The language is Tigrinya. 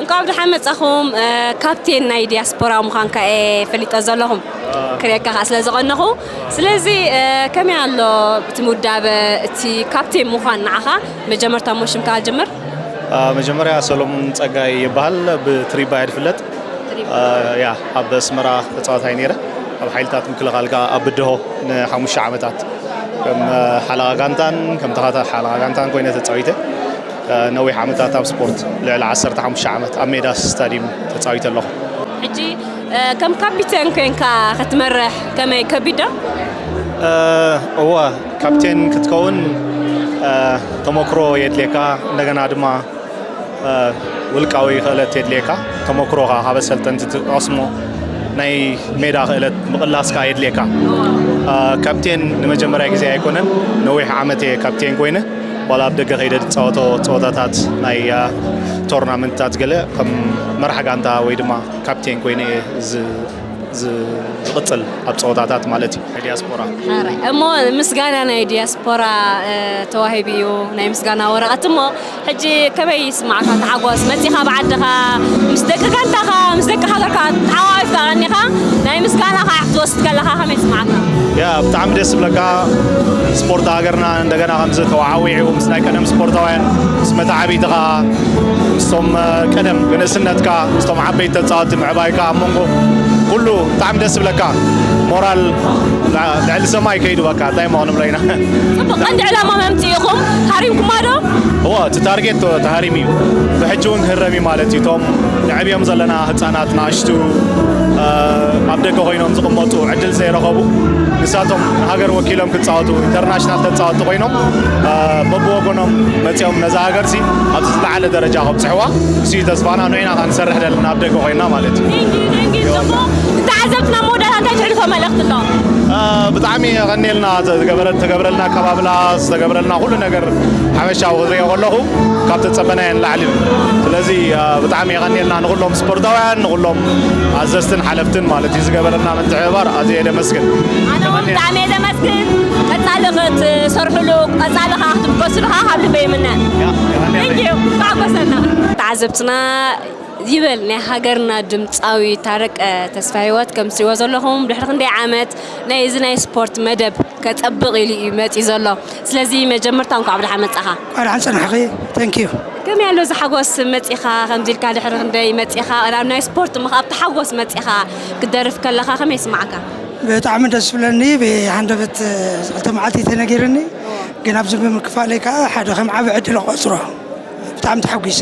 ካብ ደሓን መጻኹም። እ፣ ካፕቴን ናይ ዲያስፖራ ምዃንካ እየ ፈሊጠ ዘለኹም፣ ክርእየካ ከኣ ስለ ዝቐነኹ። ስለዚ፣ እ፣ ከመይ ኣሎ እቲ ምውዳበ፣ እቲ ካፕቴን ምዃን ንዓኻ? መጀመርታ እሞ ሽምካ ጀምር። አ፣ መጀመርያ ሰሎሙን ጸጋይ ይበሃል፣ ብትሪባ እየ ዝፍለጥ። አ፣ ያ፣ ኣብ ኣስመራ ተጻዋታይ ነይረ፣ ኣብ ሓይልታት ምክልኻል ከኣ ኣብ ብድሆ ንሓሙሽተ ዓመታት ከም፣ አ፣ ሓለቓ ጋንታን ከም ተኸታታሊ ሓለቓ ጋንታን ኮይነ ተጻዊተ። አ፣ ነዊሕ ዓመታት ኣብ ስፖርት፣ ልዕሊ ዓሰርተ ሓሙሽተ ዓመት ኣብ ሜዳ ስታድዩም ተጻዊተ ኣለኹ። ሕጂ፣ እ፣ ከም ካፒተን ኮይንካ ክትመርሕ ከመይ ከቢድ ዶ? እ፣ እወ፣ ካፕቴን ክትከውን፣ እ፣ ተመክሮ የድልየካ፣ እንደገና ድማ፣ እ፣ ውልቃዊ ክእለት የድልየካ። ተመክሮኻ ካብ ኣሰልጠንቲ ትቐስሞ ናይ ሜዳ ክእለት ምቕላስ ከኣ የድልየካ። እ፣ ካፕቴን ንመጀመርያ ግዜ ኣይኮነን፣ ነዊሕ ዓመት እየ ካፕቴን ኮይነ። ዋላ ኣብ ደገ ከይደ ዝጻወቶ ጸወታታት ናይ፣ እ፣ ቶርናመንትታት ገለ ከም መራሕ ጋንታ ወይ ድማ ካፕቴን ኮይነ እየ ዝ-፣ ዝ-፣ ዝቕጽል ኣብ ጸወታታት ማለት እዩ። ናይ ዲያስፖራ። ሕራይ። እሞ ምስጋና ናይ ዲያስፖራ፣ እ፣ ተዋሂቡ እዩ፣ ናይ ምስጋና ወረቐት። እሞ ሕጂ ከመይ ይስማዕካ? ተሓጎስ መጺኻ ብዓድኻ፣ ምስ ደቂ ጋንታኻ፣ ምስ ደቂ ሃገርካ ተሓቋቒፍካ ቀኒኻ፣ ናይ ምስጋና ከዓ ክትወስድ ከለኻ ከመይ ይስማዕካ? ያ፣ ብጣዕሚ ደስ ዝብለካ። ስፖርት ሃገርና እንደገና ከምዚ ተወዓዊዑ ምስ ናይ ቀደም ስፖርታውያን፣ ምስ መተዓቢትኻ፣ ምስቶም፣ እ፣ ቀደም ብንእስነትካ፣ ምስቶም ዓበይቲ ተጻወቲ ምዕባይካ ኣብ መንጎ ኩሉ ብጣዕሚ ደስ ዝብለካ። ሞራል ላ-፣ ልዕሊ ሰማይ ከይዱ በቃ፣ እንታይ እሞ ክንብሎ ኢና? ጽቡቕ፣ ቀንዲ ዕላማ መምጽኢኹም ሃሪምኩማ ዶ? እወ፣ እቲ ታርጌት ተሃሪሙ እዩ። ብሕጂ እውን ክህረም እዩ ማለት እዩ። እቶም ነዕብዮም ዘለና ህጻናት፣ ንኣሽቱ፣ እ፣ ኣብ ደገ ኮይኖም ዝቕመጡ፣ ዕድል ዘይረኸቡ፣ ንሳቶም ንሃገር ወኪሎም ክጻወቱ፣ ኢንተርናሽናል ተጻወቲ ኮይኖም፣ እ፣ በብወገኖም መጺኦም ነዛ ሃገርሲ ኣብዚ ዝለዓለ ደረጃ ከብጽሕዋ፣ እሱ እዩ ተስፋና። ንዑ ኢና ከኣ ንሰርሕ ዘለና ኣብ ደገ ኮይና ማለት እዩ። Thank you, thank you። ጽቡቕ። ንተዓዘብትና መወዳእታ እንታይ ትሕልፎ መልእኽቲ ኣሎ? እ፣ ብጣዕሚ የቐንየልና፣ ዝተገበረ-፣ ዝተገብረልና ኣቀባብላ፣ ዝተገብረልና ኩሉ ነገር ሓበሻዊ ክሪኦ ከለኹ ካብ ተጸበናዮ ንላዕሊ እዩ። ስለዚ፣ እ፣ ብጣዕሚ የቐንየልና ንኹሎም ስፖርታውያን፣ ንኹሎም ኣዘዝትን ሓለፍትን ማለት እዩ። ዝገበረልና ምትሕብባር ኣዝየ የመስግን። ኣነ እውን ብጣዕሚ እየ ዘመስግን። ቀጻሊ ክትሰርሕሉ፣ ቀጻሊ ከኣ ክትብገስሉ ከኣ ካብ ልበይ ይምነ። ያ፣ የቐንየለይ። Thank you። ተዓጎሰና። ተዓዘብትና ይበል ናይ ሃገርና ድምጻዊ ታረቀ ተስፋ ህይወት። ከም ትሪእዎ ዘለኹም ድሕሪ ክንደይ ዓመት ናይ እዚ ናይ ስፖርት መደብ ከጸብቕ ኢሉ እዩ መጺኡ ዘሎ። ስለዚ መጀመርታ እንኳዕ ብደሓን መጻኻ። እንኳዕ ደሓን ጸናሕኺ። Thank you። ከመይ ኣሎ እዚ ሓጎስ መጺኻ፣ ከምዚ ኢልካ ድሕሪ ክንደይ መጺኻ ናብ ናይ ስፖርት ምኽ-፣ ኣብቲ ሓጎስ መጺኻ ክትደርፍ ከለኻ ከመይ ይስማዓካ? ብጣዕሚ ደስ ዝብለኒ፣ ብሃንደበት ክልተ መዓልቲ ተነጊርኒ፣ ግን ኣብዚ ብምክፋለይ ከኣ ሓደ ከም ዓቢ ዕድል ቆጽሮ። ብጣዕሚ ተሓጒሰ።